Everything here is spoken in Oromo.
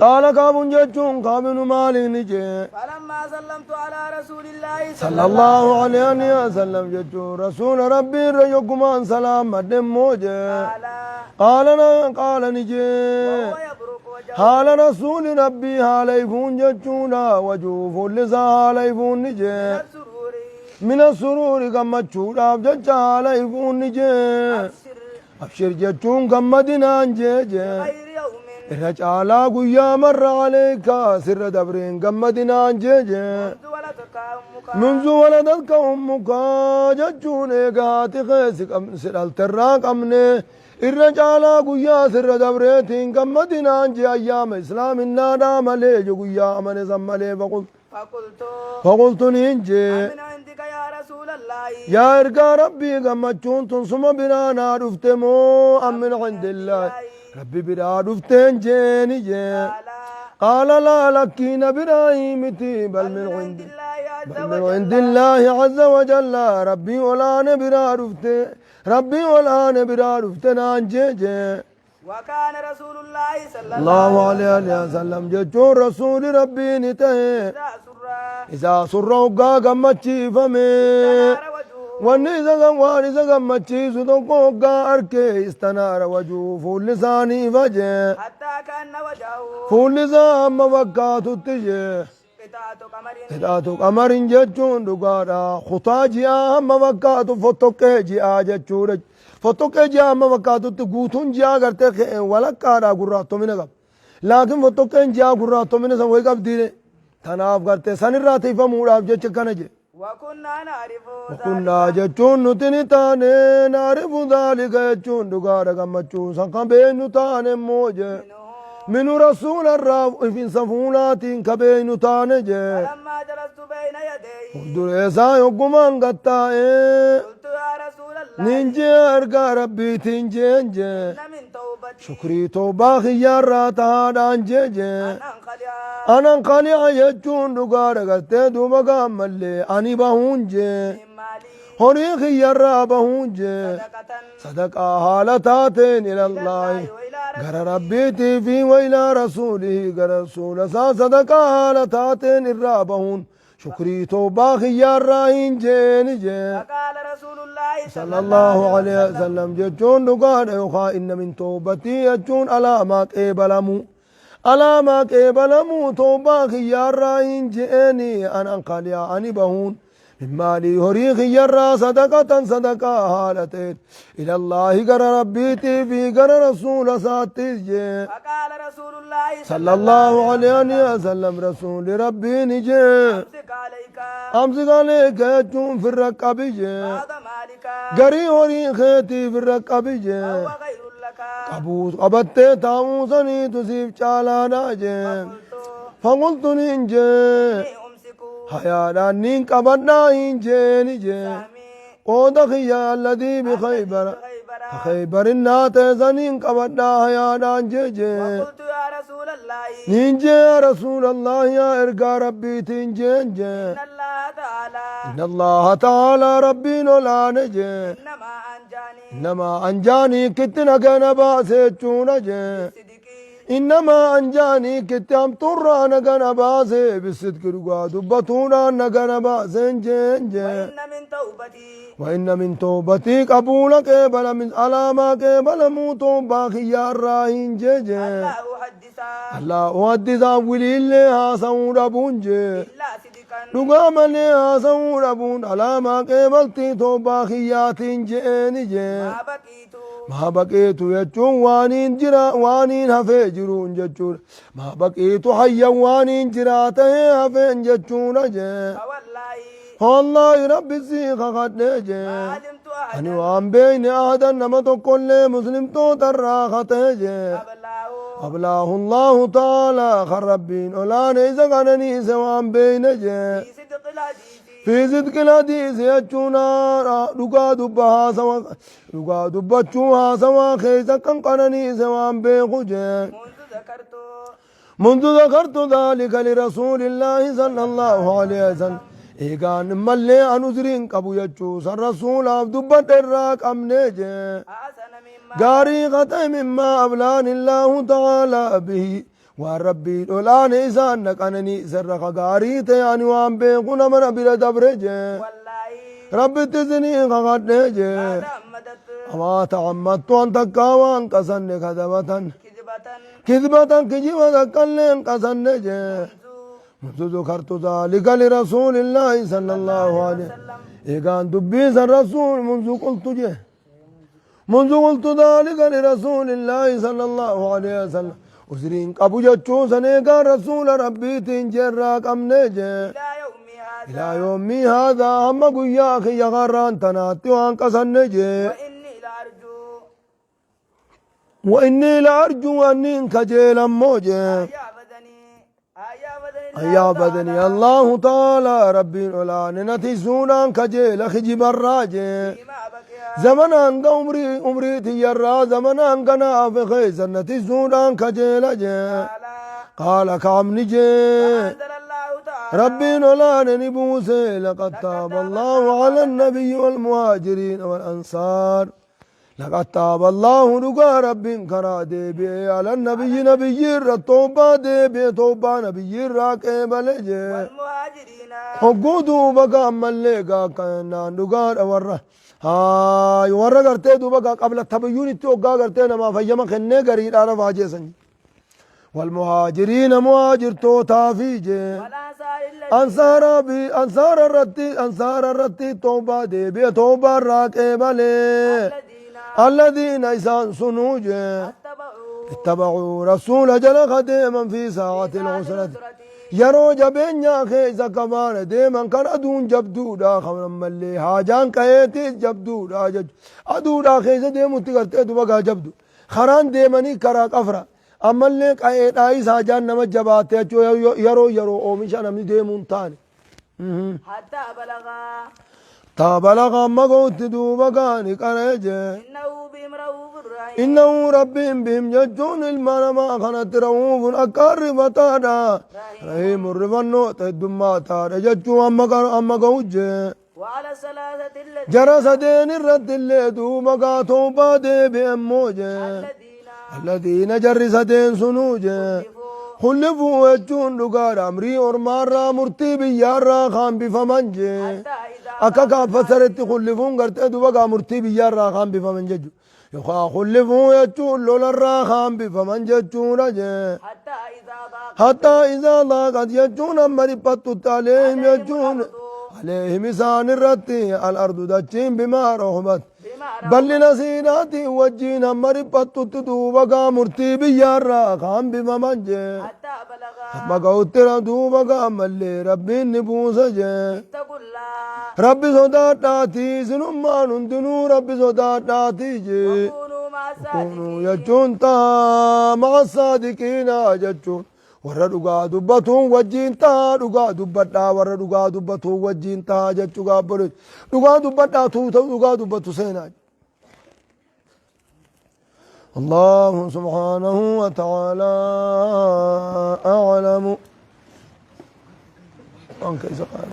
Qaala Ka'bun jechuun Ka'b ibnu Maalik ni jee. Falammaa sallamtu alaa rasuulillaahi Sallallahu alayhi wa sallam jechuun rasuula Rabbii irra yoggumaan salaammadhe immoo jee. Qaala. Qaala na qaala ni jee. Wahuwa yabruqu wajhahu. Haala rasuuli Rabbii haala ifuun jechuudha wajhuu fuulli isaa haala ifuun ni jee. Mina suruuri. Mina suruuri gammachuudhaaf jecha haala ifuun ni jee. Abshir. Abshir jechuun gammadinaan jee jee. Khayri yawmin. Irra caalaa guyyaa marra aleeyka sirra dabreen gammadinaan jee jee. Munzu waladatka ummuka. Munzu waladatka ummuka jechuun eega haati kee si dhalterraa qabne irra caalaa guyyaa sirra dabreetiin gammadinaan jee ayyaama islaaminnaadhaa malee je guyyaa amane san malee faqultu. Faqultu. Faqultu niin jee. Amin indika yaa rasuulallahi. Yaa ergaa Rabbii gammachuun tun suma biraa naa dhufte moo am min indillaahi Rabbi biraa dhufteen jeeni jee. Qaala. Qaala laa lakkii na biraa miti bal min indi bal min indillaahi azza wa jalla Rabbii olaane biraa dhufte Rabbii olaane biraa dhufte naan jee jee. Wakaana rasuulullaahi sallallahu alaihi wasallam jechuun rasuuli rabbii ni ta'e isaa surra hoggaa gammachiifame wanni isa waan isa gammachiisu tokko hoggaa arke istanaara wajuu fuulli isaa ni ifa jee fuulli isaa amma fakkaatutti jee Qixaatu qamarin jechuun dhugaadha. Kutaa ji'aa hamma fakkaatu fottoqqee ji'aa jechuudha. Fottoqqee ji'aa hamma fakkaatutti guutuun ji'aa gartee walakkaadha gurraattomina qaba. Laakiin fottoqqeen ji'aa gurraattomina san wayi qabdiire. Tanaaf gartee sanirraa tiifamuudhaaf jecha kana jedhe. Wakunnaa jechuun nuti ni taane naarifu dhaalika jechuun dhugaadha gammachuu san kan beeknu taane immoo jee. Minu rasuula irraa ifinsa fuulaatiin ka beeknu taane jee. Falammaa jalastu bayna yadayhi. Fuuldura isaa yoggumaan gattaa'ee. Qultu yaa rasuulallahi. Nin jee ergaa rabbiitiin jeen jee. Inna min tawbati. Shukrii tawbaa kiyyaarraa tahaadhaan jee jee. An ankhali'a. An ankhali'a jechuun dhugaadha gartee duuba gaammallee ani bahuun jee. Min maalii. Horii kiyyarraa bahuun jee. Sadaqatan. Sadaqaa haala taateen ilallaahi gara rabbiitii fi wa ilaa rasuulihi gara rasuula isaa sadaqaa haala taateen irraa bahuun Shukrii tawbaa kiyyaarraa hin jeeni jee. Faqaala rasuulullaahi Sallallahu alaihi wasallam jechuun dhugaadha yookaan inna min tawbatii jechuun alaamaa qeebalamuu. Alaamaa qeebalamuu tawbaa kiyyaarraa hin jeeni an anqaliyaa ani bahuun. Min maalii horii kiyyarraa sadaqatan sadaqaa haala ta'een ilallaahi gara rabbiitii fi gara rasuula isaattis jee. Faqaala rasuulullaahi Sallallahu alaihi wasallam rasuuli rabbii ni jee. Amsik alayka. Amsik alayka jechuun firra qabi jee. Ba'da maalika. Garii horii keetii firra qabi jee. Fahuwa khayrun laka. Qabuu qabattee taa'uu saniitu siif caalaadha jee. Faqultu. Faqultu niin jee. Inni umsiku. Hayaadhaan niin qabadhaa hin jeeni jee. Sahmii. Qooda kiyya alladii bi khaybara ka khaybarin naa ta'e saniin qabadhaa hayaadhaan jee jee. Waqultu yaa rasuulallaahi. Niin jee yaa rasuulallaahi yaa ergaa rabbiitiin jeen jee. Inna Allaaha ta'aalaa. Inna Allaaha ta'aalaa rabbiin olaane jee. Innamaa anjaanii. Innamaa anjaanii kitti naga na baase jechuudha jee. Bisidqii. Innamaa anjaanii kitti hamtuurraa naga na baase bisidqi dhugaa dubbatuudhaan naga na baaseen jeen jee. Wa inna min tawbatii. Wa inna min tawbatii qabuula qeebala min alaamaa qeebalamuu tawbaa kiyyaarraa hin jee jee. Allaa uhaddisa. Allaa uhaddisa wiliillee haasa'uu dhabuun jee. Illaa sidiqan. Dhugaa malee haasa'uu dhabuun alaamaa qeebaltii tawbaa kiyyaatiin je'eeni jee. Maa baqiitu. Maa baqiitu jechuun waaniin jira waaniin hafee jiruun jechuudha. Maa baqiitu hayyan waaniin jiraa tahee hafeen jechuudha jee. Fawallaahi. Fawallaahi rabbi sii kakadhee jee. Maa alimtu ahadan. Ani waan beeyne ahadan nama tokkollee muslimtoota irraa katee jee. Ablaahu. Ablaahu Allahu ta'aalaa kan rabbiin olaane isa qananiise waan beeyne jee. Fi sidqil hadiisi. Fi sidqil hadiisi jechuun dhugaa dubba haasawa Dhugaa dubbachuu haasawaa keessa kan qananiise waan beeku jee. Munzu zakartu. Munzu zakartu dhaalika lirasuulillaahi sallallahu alaihi wasallam. Eegaan mallee an uzriin qabu jechuu san rasuulaaf dubbadhe irraa qabnee jee. Ahsana mimmaa. Gaarii qaxee mimmaa ablaanillaahu ta'aalaa bihi. Waan Rabbiin olaane isaan na qananiiserra ka gaarii ta'e ani waan beeku nama na bira dabre jee. Wallaahi. Rabbitti isinii kakadhe jee. Maa ta'ammadat. Maa ta'ammattu an takkaa waan qasanne kadabatan. Kizbatan. Kizbatan kijiba takkallee hin qasanne jee. Munzu. Munzu zukartu zaalika lirasuulillaahi sallallahu alaihi. Sallam. Eegaan dubbii san rasuul munzu qultu jee. منذ قلت ذلك لرسول الله صلى الله عليه وسلم Uzriin qabu jechuu san eegaa rasuula rabbiitiin jeerraa qabne jee. إلى يوم هذا. Ilaa yoomii haadhaa hamma guyyaa kiyya karraan tanaatti waan qasanne jee. وإني لأرجو. وإني لأرجو أني kajeelan moo jee. أن يعبدني. أن يعبدني أن الله يعبدني تعالى. الله تعالى rabbiin olaane na tiysuudhaan kajeela kijibarraa jee. فيما بقي. Zamana hanga umrii umrii tiyyarraa zamana hanga naaf keessa na tiysuudhaan kajeela jee. قال. Qaala kaabni jee. فأنزل الله تعالى. ربي نولان نبوسي لقد تاب الله على النبي والمهاجرين والأنصار لقد تاب الله رقا رب كرا ديبي على النبي نبي التوبة ديبي توبة نبي الراكب لجي والمهاجرين. حقو دوبا كأما اللي كان رقا ورا هاي ورا قرتي دوبا قبل التبيون توقع قرتي نما فيما خنة قريد أنا فاجي والمهاجرين مهاجر توتا في جي والأنصار الذين. أنصار بي أنصار الرتي أنصار الرتي توبة دي بي توبة راكبة لي الذين. الذين إسان سنوج اتبعوا. اتبعوا رسول جل خديما في ساعة العسرة yeroo jabeenyaa keessa kabaana deeman kan aduun jabduudha kan ammallee haajaan ka'eetis jabduudha jechuudha. Aduudhaa keessa deemutti gartee duba gaa jabdu. Karaan deemanii karaa qafra. Ammallee qa'eedhaayis haajaan nama jabaatte jechuudha yeroo yeroo oomisha namni deemuun taane. حتى بلغا. Taa balaga amma gootti duuba gaani qaree jee. إنه بهم رؤوف رحيم. إنه ربهم بهم jechuun ilma namaa kanatti ra'uufun akka rifataadha. Rahiimun rifannoo heddummaataadha jechuu amma amma ga'u jee. وعلى الثلاثة الذين. Jara sadeen irratti illee duuba gaa toobaa deebi'an moo jee. الذين. Alladiina jarri sadeen sunuu jee. خلفوا. Kullifuu jechuun dhugaadha amrii ormaarraa murtii biyyaarraa kaambifaman jee. حتى إذا Akka kaaffasaretti kullifuun gartee duuba gaa murtii biyyaarraa kaambifaman jechuudha. Yookaan kullifuu jechuun lolarraa kaambifaman jechuudha jee. حتى إذا ضاق. حتى إذا ضاقت jechuun amma dhiphattutti عليهم jechuun عليهم isaan irratti الأرض dachiin بما رحبت بما رحبت. Bal'ina siidhaatiin wajjiin amma dhiphattutti duuba gaa murtii biyyaarraa kaambifaman jee. حتى بلغا. Amma ga'utti duuba gaa ammallee rabbiin ni buusa jee. اتقوا الله. Rabbi sodaadhaatii isinummaan hundinuu rabbi sodaadhaatii jee. وكونوا مع Kunuu الصادقين. jechuun ta'a ma'a saadiqiina jechuun warra dhugaa dubbatuun wajjiin ta'a dhugaa dubbadhaa warra dhugaa dubbatuun wajjiin ta'a jechuu gaabbolee dhugaa dubbadhaa tuuta dhugaa dubbatu seenaa. الله سبحانه وتعالى أعلم. أنك إذا قال